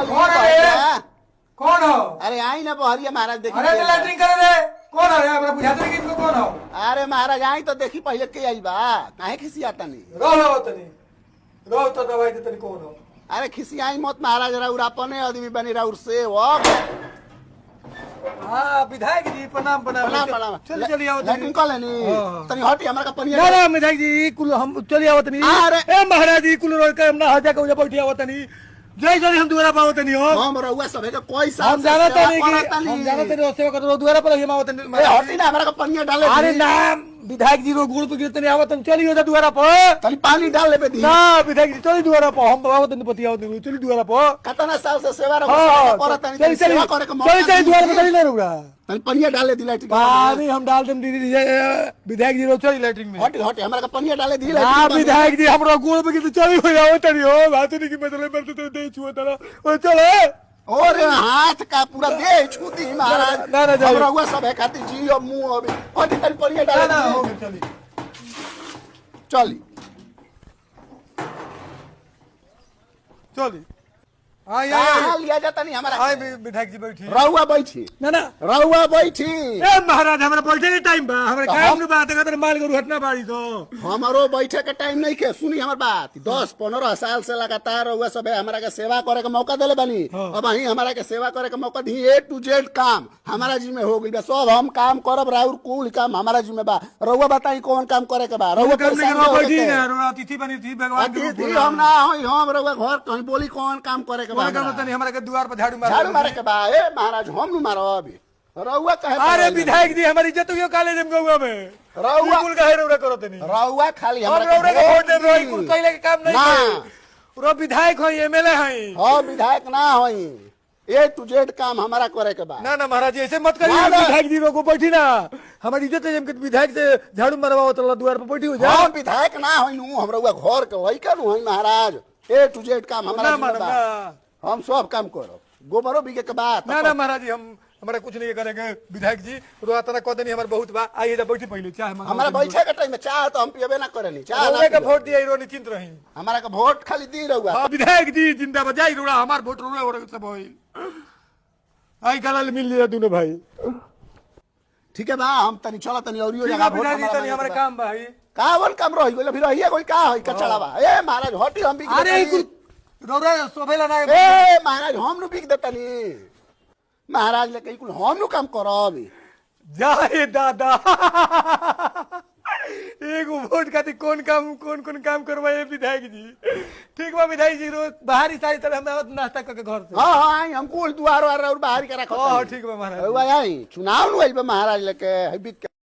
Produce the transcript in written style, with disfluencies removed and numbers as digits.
निकल। कौन है? कौन हो? अरे आई ना बहरिया महाराज देखी। अरे तो लैट्रिन करे रे, कौन हो? हमरा बुझाते नहीं कि इनको कौन हो। अरे महाराज आई तो देखी पहले के आई बा, काहे खिसियाता नहीं? रहो तनी, रहो तो दवाई दे तनी, कौन हो? अरे खिसियाई मत महाराज, राउर अपने आदमी बनी राउर सेवक। हां विधायक जी प्रणाम प्रणाम प्रणाम। चल चली आओ लैट्रिन कर लेनी तनी हटी हमरा का पनिया। ना ना विधायक जी कुल हम चली आओ तनी। ए महाराज जी कुल रोड के हम ना हजा के उजा बैठी आओ तनी। जय जय हम दुआरा पाओ तनी हो। हम रउआ सबे के कोई साल हम जानत नहीं कि हम जानत नहीं सेवा करो दुआरा पर हम आवत नहीं। ए हटी ना हमरा का पनिया डाले। अरे ना विधायक जी रो गुड़ पे गिरते नहीं आवत, चली हो जा दुआरा पर। तनी पानी डाल लेबे दी। ना विधायक जी चली दुआरा पर, हम आवत नहीं पति आवत नहीं, चली दुआरा पर। कतना साल से सेवा रउआ करत नहीं, सेवा करे के मौका चली चली दुआरा पर चली ना रउआ। तनी पनिया डाले दी लैट्रिन। पानी हम डाल देम दीदी विधायक जी रो चली लैट्रिन में। हट हट हमरा का पनिया डाले दी। ना विधायक जी हमरो गुड़ पे गिरते चली हो जाओ तनी हो बात नहीं की मतलब मरते तो दे छुआ तारा ओ चलो। और हाथ का पूरा दे छूती महाराज। ना ना हम रउआ सब है खातिर जी और मुंह अभी हट तनी पनिया डाले। ना हो चली चली चली। आई आई लिया जाता नहीं हमारा। आई विधायक जी बैठी। रउआ बैठी। ना ना रउआ बैठी। ए महाराज हमरा बैठे के टाइम बा, हमरा काम न बात करत माल गोरु हटना बाड़ी तो हमरो बैठे के टाइम नहीं के। सुनी हमर बात, 10-15 साल से लगातार रउआ सब हमरा के सेवा करे के मौका देले बानी। अब अही हमरा के सेवा करे के मौका दी। ए टू जेड काम हमारा जिम्मे हो गइल बा, सब हम काम करब। राउर कुल काम हमारा जिम्मे बा। रउआ बताई कौन काम करे के बा? रउआ काम नहीं करब बैठी ना, रउआ अतिथि बनी थी भगवान के अतिथि हम ना होई। हम रउआ घर कहीं बोली कौन काम करे के बा? तनी हमरा के दुआर पर झाड़ू मारे, झाड़ू मारे के बा। ए महाराज हम नु मारो अभी रउआ काहे? अरे विधायक जी हमारी इज्जत हुई कॉलेज में गौवा में। रउआ कुल काहे रउरा करत नहीं? रउआ खाली हमरा रउरा के वोट दे रही कुल कइले के काम नहीं ना। रो विधायक होई, एमएलए होई। हां विधायक ना होई, ए टू जेड काम हमारा करे के बा। ना ना महाराज ऐसे मत करिए। विधायक जी रोको बैठी ना, हमारी इज्जत है के विधायक से झाड़ू मारवाओ तो दुआर पर बैठी हो जा। हम विधायक ना होई नु, हम रउआ घर के लइका नु होई महाराज। ए टू जेड काम हमारा बा, हम सब काम करब। गोबरो बिके के बात ना ना महाराज जी हम हमरा कुछ नहीं करेंगे। विधायक जी रोआ तना कह देनी हमर बहुत बा। आइए जा बैठी पहले चाय मांग। हमरा बैठे के टाइम में चाय तो हम पियबे ना करेनी। चाय ना के वोट दिया रो निश्चिंत रही। हमरा के वोट खाली दी रहुआ। हां विधायक जी जिंदाबाद। जाई रोड़ा हमार वोट रोड़ा और सब होई। आई गलल मिल लिया दोनों भाई। ठीक है बा, हम तनी चला तनी औरियो जगह वोट तनी हमरा काम बा। कावन काम रही गेल फिर रहिए कोई का होई कचड़ा बा। ए महाराज हटी हम बिक। अरे कुल रौरा शोभेला ना। ए महाराज हम नु बिक देतनी महाराज ले कुल हम नु काम करब। जाए दादा एगो वोट खातिर कौन काम कौन कौन काम करवाए विधायक जी। ठीक बा विधायक जी रोज बाहर ही सारी तरह हम नाश्ता करके घर से। हां हां आई हम कुल दुआर और बाहर के रखो। हां ठीक बा महाराज। आई चुनाव नु आइल बा महाराज लेके बिक।